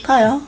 Thaij os.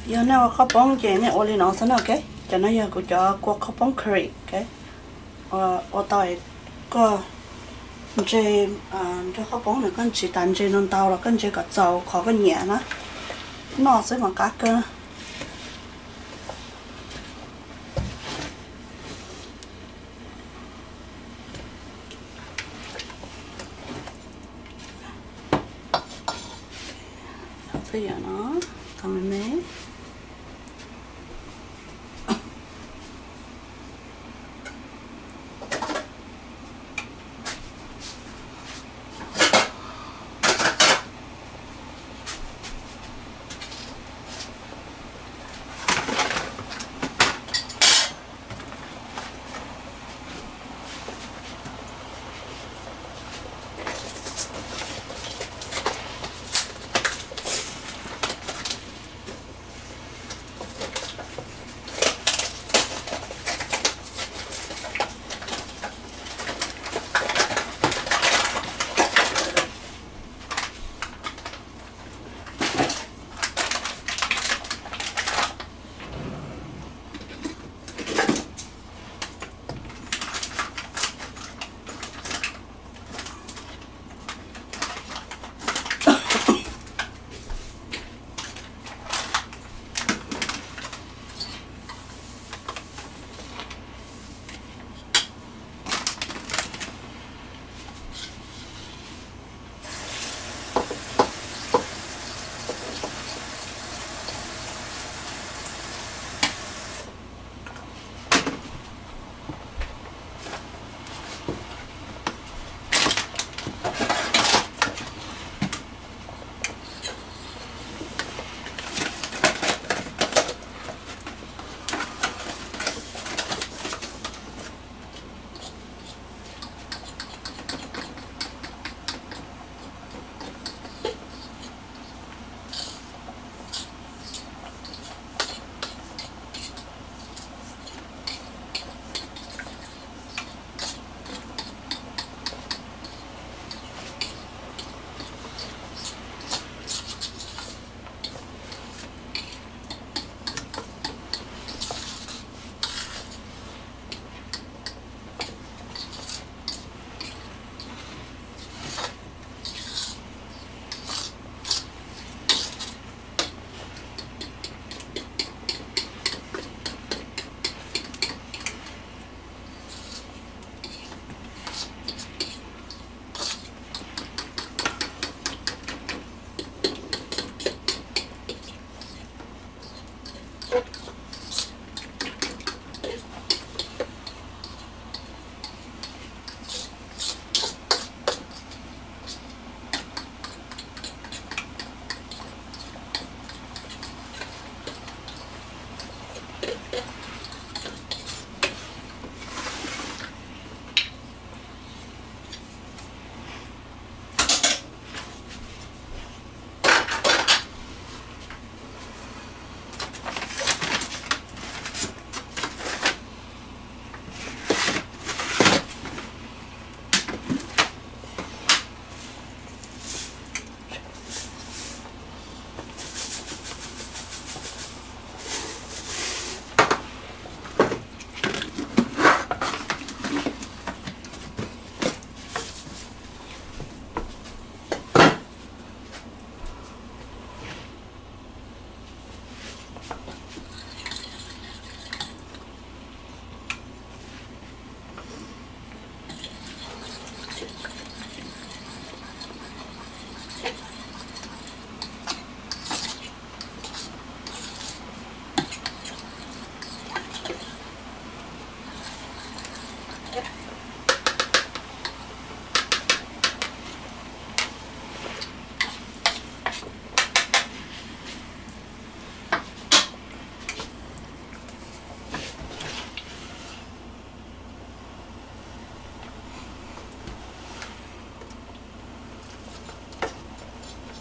Yog nej ua qhob poob ces nej ua li no xwb na, ok. Cov no yog kuv cov kua qhob poob curry, ok. Ua tau koj Ntses, nrog qhov poob no koj ntsis tas ntses no ntau los koj ntses kom txaus qhov koj nyiam na. Noj xwb mas qab kawg. Tau me me.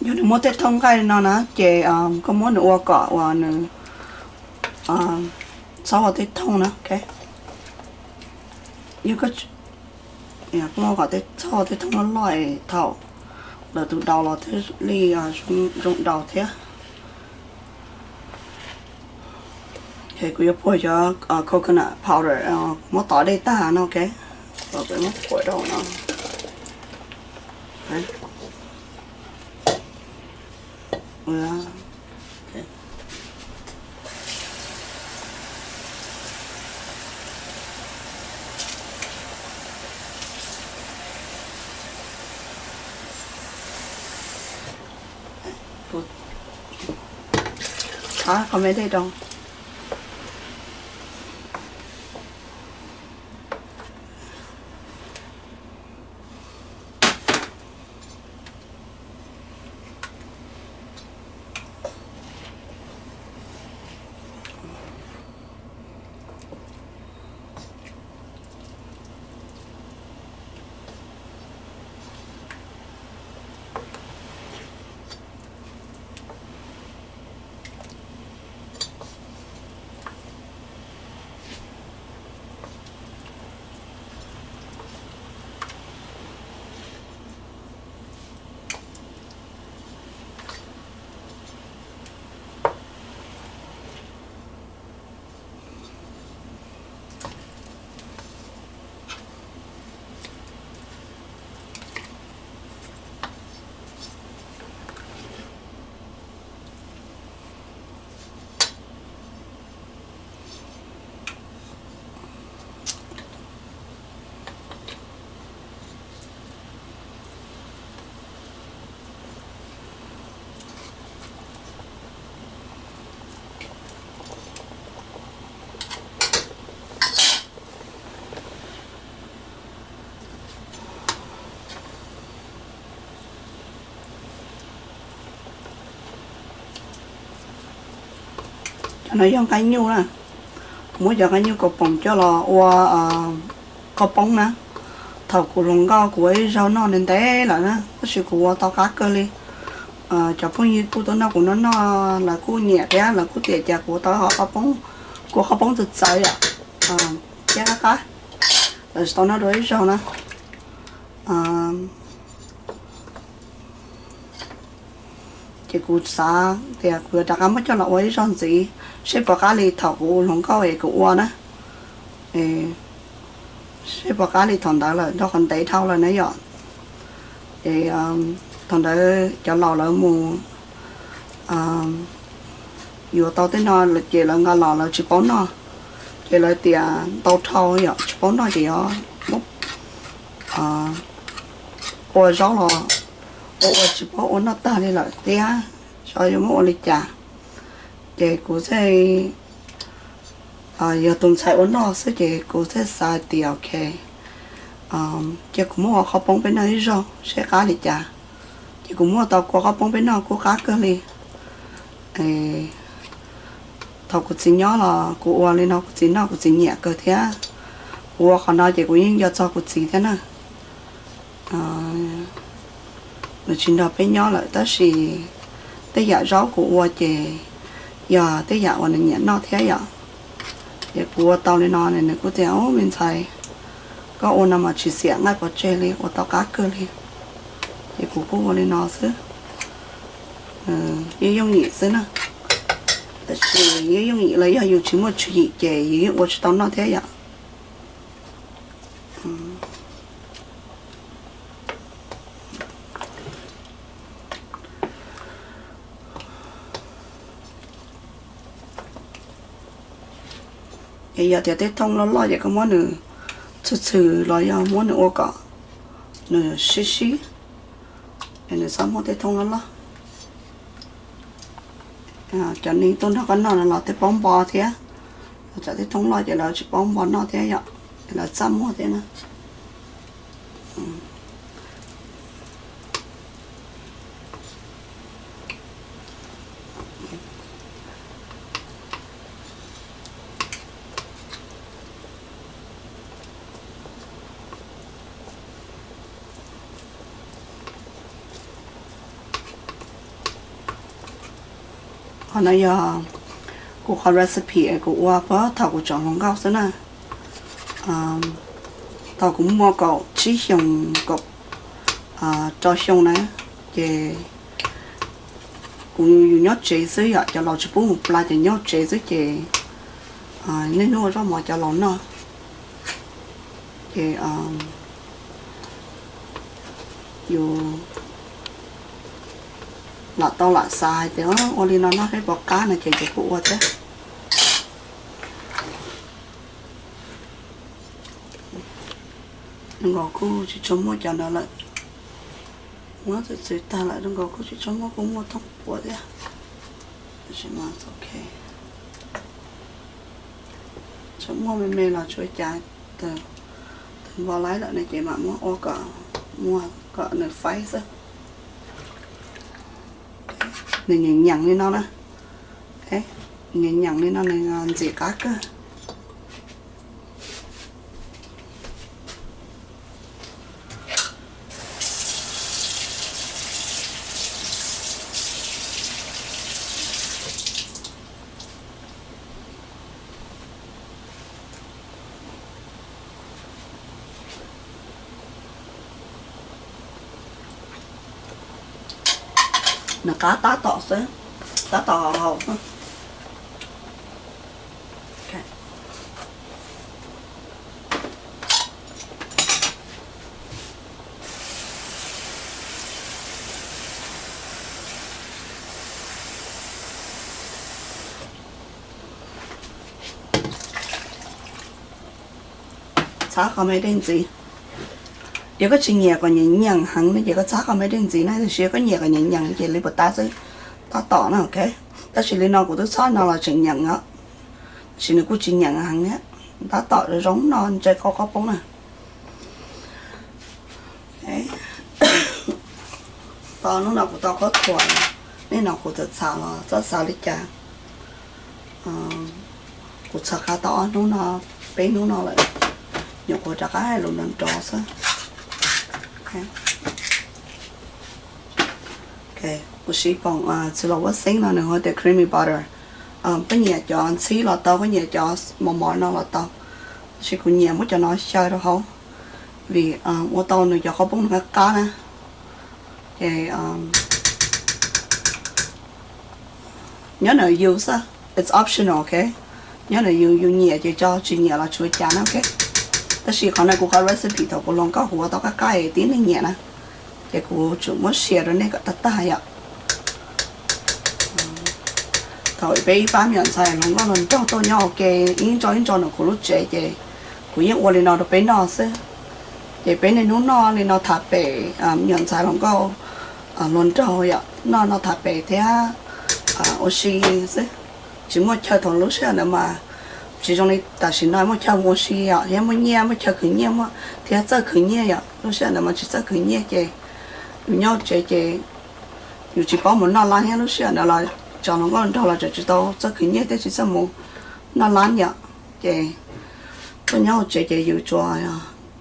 Yog nws muab tej thooj nqaij no na ces koj muab nws ua kom uas nws txhob ua tej thooj na. Yog koj muab kom tej txhob ua tej thooj loj loj es thaum lawv tus daus los thiaj li zoo daus thiab. Ces kuv yuav puag cov coconut powder muab tov dej tag no, ok, muab puag rau no. Thov qhov me dej rau. Cov no yog nqaij nyuj na, muab cov nqaij nyuj kaus poom coj los ua qhaub poob na. Thaum kuv hluas nkauj kuv ua ib zaug noj ntev ntev lawm na, tab sis kuv ua tau qab kawg li. Cov phooj ywg kuj tuaj noj kuv noj noj lawv kuj nyiam thiab lawv kuj tias cas kuv ua tau qhaub poob, kuv qhaub poob txawv txawv yom, thiab qab qab, lawv tsis tau noj dua ib zaug na. Ces kuv xav tias kuv yuav rov qab muab coj los ua ib zaug ntxiv seb puas qab li thaum kuv hluas nkauj es kuv ua na. Seb puas qab li thaum ntawd lawm, nrog qhov ntev dhau lawm na yom. Ces thaum ntawd cov laus lawv mus yuav tau tej no ces lawv nqa los lawv tsis paub noj, ces lawv tias ntau dhau yom, tsis paub noj ces yuav muab ua zaub los ua ua tsis paub ua noj tag li lawm thiab, xyov yuav muab ua li cas. Ces kuv thiaj, yog tus ntxhais ua noj xwb ces kuv thiaj xav tias ok, cia kuv muab ua qhaub poob peb noj ib zaug seb qab li cas. Ces kuv muab tau kua qhaub poob peb noj kuj qab kawg li. Thaum kuv txiv nyob los kuv ua li no kuv txiv noj kuv txiv nyiam kawg thiab. Kuv ua qhov no ces kuv yeej nco txog kuv txiv thiab na. Nws tsis nrog peb nyob lawm tab sis tej yam zaub kuv ua ces yog tej yam uas nws nyiam noj thiab yom. Ces kuv ua tau li no nws kuj tias, Ub, me ntxhais, koj ua no mas tsis xiam nqaij pov tseg li, ua tau qab kawg li. Ces kuv kuj ua li no xwb, yooj yooj yim xwb na. Tab sis yooj yooj yim los yog yus tsis muaj tswv yim ces yus yeej ua tsis tau noj thiab yom. Es yog tias tej thooj loj loj ces koj muab nws txhwm txhwm los yog muab nws ua kom nws sib sib, es nws txhob muaj tej thooj loj loj. Cov neeg tuaj nrog koj noj no los tej paub npo thiab, cov tej thooj loj ces lawv tsis paub npo noj thiab yom, es lawv txaj muag thiab na. Qhov no yog kuv qhov recipe kuv ua puag thaum kuv tseem hluas nkauj xwb na. Thaum kuv muaj kaum tsib xyoos, kaum rau xyoo na, ces kuv yus nyob tsev xwb yom, cov laus tsis pub mus pla ces nyob tsev xwb ces niaj hnub ua zaub mov cov laus noj. Ces Yus lam tau lam xav hais tias ua li no noj peb puas qab no ces yus kuj ua thiab. Zoo nkaus kuj tsis tshua muaj cov ntawd lawm. Muab txwv txwv tag lawm, zoo nkaus kuj tsis tshua muaj, kuj muaj thoob puas thiab. Tab sis mas ok, tsuas muaj me me los tsuav cas, tus npau laib lawm no ces mam muab ua kom muag kom nws faib xwb. Nws nyeem nyeem li no na, nyeem nyeem li no nws ntxim qab kawg. Nws qab tab tom xwb, tab tom haus xwb. Txhab qhov me dej ntxiv. Yog koj tsis nyiam kom nyeem nyeem heev no ces koj txhab qhov me dej ntxiv na, tiam sis yog koj nyiam kom nyeem nyeem ces li puas tab xwb, tab tom na, ok. Tab sis li no kuv twb txhab no los tseem nyeem os, tab sis nws kuj tsis nyeem heev thiab, tab tom zoo no ntse qau qhob poob na. Tau hnub no kuv tau qhob thuas, nej no kuv txawm txham los txhob xav li cas. Kuv txham qab tau ob hnub no, peb hnub no lawm, nyuam qhuav rov qab hais lus nrov nrov xwb. Kuv siv poom txwv los huab xeeb no nws hu tias creamy butter. Koj nyiam cov ntxhib los tau, koj nyiam cov mos mos no los tau, tab sis kuv nyiam muab cov no xyaw rau hauv, vim ua tau nws cov qhob poob nws qab qab na. Ces nyob ntawm yus xwb, it's optional, ok. Nyob ntawm yus, yus nyiam ces tso, tsis nyiam los tsis ua cas na, ok. Tab sis qhov no kuv qhov recipe thaum kuv hluas nkauj kuv ua tau qab qab es tib neeg nyiam na, ces kuv tsuas muab share rau nej kom tag tag yom. Thaum peb ib pab me nyuam ntxhais hluas nkauj hluas nraug tuaj nyob ua ke ib ntsais ib ntsais ntawm kuv lub tsev ces kuv yeej ua li no rau peb noj xwb. Ces peb niaj hnub noj li no tham pem, me nyuam ntxhais hluas nkauj hluas nraug yom, noj no tham pem thiab ua si xwb. Tsis muaj chaw, thaum lub sij hawm ntawd mas tsis zoo li tam sim no muaj chaw mus ua si yom, thiab muaj nyiaj, muaj chaw khwv nyiaj, muaj thiab txawj khwv nyiaj yom. Lub sij hawm ntawd mas tsis txawj khwv nyiaj ces yus nyob tsev ces yus tsis paub mus noj lab thiab. Lub sij hawm ntawd los cov hluas nkauj nraug los tseem tsis tau txawj khwv nyiaj thiab tsis txawj mus noj lab yom. Ces tuaj nyob hauv tsev ces yus tsuas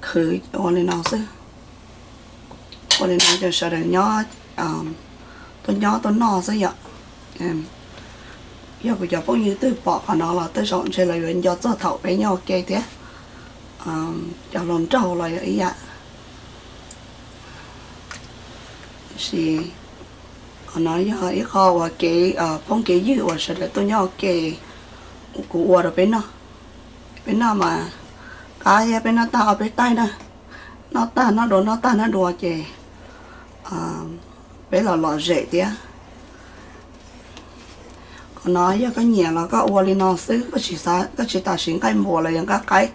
khwv ua li no xwb. Ua li no ces sawv daws nyob, tuaj nyob tuaj noj xwb yom. Yog kuv cov phooj ywg twg pom qhov no los tej zaum ntshe lawv yuav nco txog thaum peb nyob ua ke thiab. Cov hluas nraug los yog ib yam. Tab sis qhov no yog ib qho uas kev phooj kev ywg uas sawv daws tuaj nyob ua ke, kuv ua rau peb noj. Peb noj mas qab thiab, peb noj tag ob peb taig na, noj tag noj dua, noj tag noj dua ces peb los lom zem thiab. Qhov no yog koj nyiam los koj ua li no xwb, koj tsis tam sim nqaij npuas los yog nqaij qaib.